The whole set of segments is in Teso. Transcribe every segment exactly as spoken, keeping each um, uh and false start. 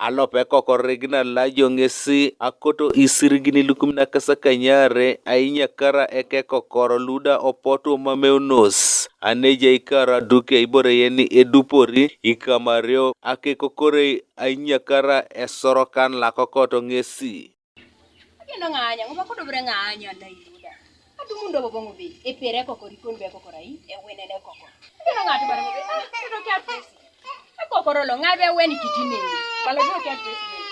Alope ekokorik na lajo ŋesi akoto isirigin lukumin akasakanyare ainyakara ekekokor luda opotu mameunos. Aneja ikara duke ibore yeni edupori ikamario akekokorei ainyakara esorokan lakokoto ŋesi. Agendo ŋaanya ŋupa kodobore ŋaanya na iluda. Adumun do bobo ŋubi epere ekokor ikon be ekokorai ewenen ekokor. Agendo ŋaatubare ŋubi ah dodoke atwesi. Ekokoro lo ŋai be ewenikit neni bala dodoke atwesi neni.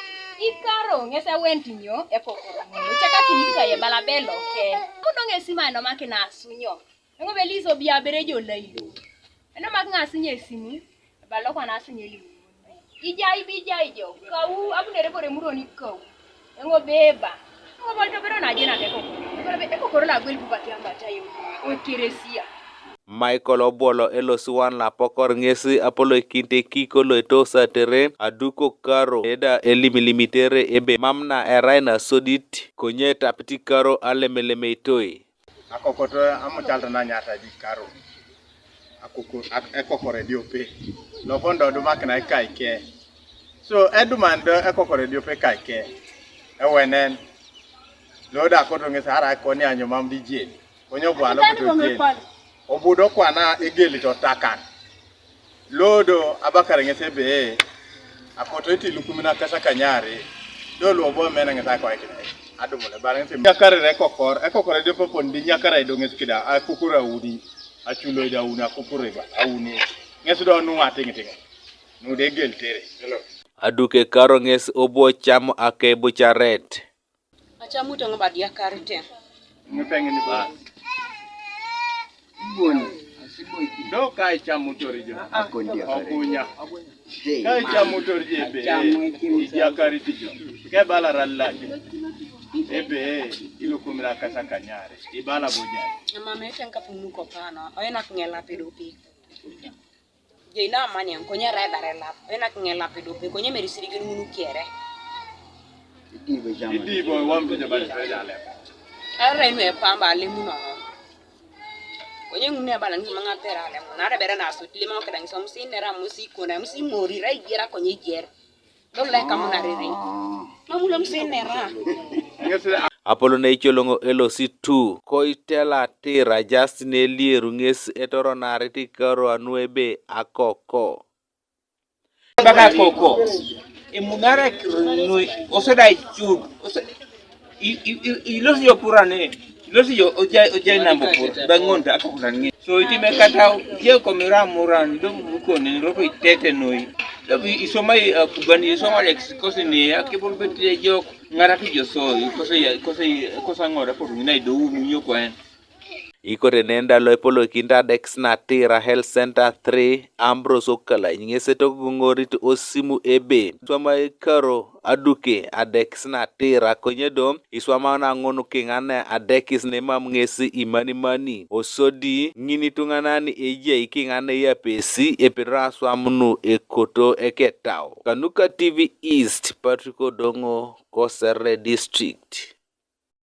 Ikaro ŋes ewenit nyo ekokoro ŋun ecakakini kaye bala be loke. Kodo ŋesi ma enomakina asunyo. Eŋo beliso bia berejo lailo. Enomak ŋasinye esimu ebala lokwana asinye elimu. Ijai bijai jo kau abunere bore muroni kau. Eŋo beba. Eŋo bolto bero najenat ekokoro. Eŋo be ekokoro lagwel bubati amatayo. Okeresia. Michael Obwolo elosiwan lapokor ŋesi apoloikinit ekiko loitosatere aduko karo eda elilimite ebe mam na erai nasodit konye etapit karo alemelemeitoi. Akokoto amucal tananyata di karo akoko- ak- ekokore diope lopon do dumakina ikaike. So eduman do ekokore diope ikaike ewenen lo do akoto ŋesi arai koni anyumam dijel konye obu alopet ojel obu do kwana egelit otakan. Lodo abakar ŋes ebe akoto iti lukumin akasakanyare do luobo emena ŋes akoikinai adumun ebala ŋes nyakar ekokor ekokor ediope pon di nyakar edo ŋes kida akukura uni aculoi da uni akukura iba auni ŋes do nuŋu atiŋitiŋ nude egelitere. Aduke karo ŋes obu ocam akebucaret. Acamuto ŋo badiakarite. Ŋipeŋini ba. Boni. Do ka icamutor jo. Akondi akare. Okunya. Hey. Ka icamutor jo ebe. Idiakarit jo. Kebala rallage. Ebe ilukumira kasa kanyare. Ibala bojai. Mama ete nkapumuko pano. Oyenak ŋela pedopi. Jei na amaniaŋ konye erai dar elap enak ŋelap edope konye mere isirigin ŋun kere. Idibo iwamit jo bala isirigin alep. Arai nu epamba alemuno ŋo. Konye ŋun ebala ŋis maŋ atere alemuno naarai bere nasodit lemaŋ keda ŋis amusi inera amusi ikona amusi imori irai ijiera konye ijier. Lolai kamunarere. Mamulom senera. Apolon eicoloŋo elosi tu koitela tira Justin elieru ŋes etoronarit ikaro anu ebe akoko. Baka akoko emunare kirunui osodai cud. Ilosi jo purane ilosi jo ojai ojai nambo pur bangon da ko kuran ngi so itime kata je ko mira muran do ko ne ro pe tete noi do bi isoma abugan isoma lex ko se ne ya ke bol bete jo ngara ki jo so ko se ko se ko sa ngora ko ni do mu nyo ko en. Ikote nenda lo epolokinit adekis na tira Health Center three Ambrose Okalany ŋes etogogoŋorit osimu ebe swama ikaro aduke adekis na tira konye do iswamana ŋun kiŋane adekis nemam ŋes imanimani osodi ŋin ituŋanan ejai kiŋane yapesi epedor aswam nu ekoto eketau. Kanuka T V East, Patrick Odoŋo, Kosere District.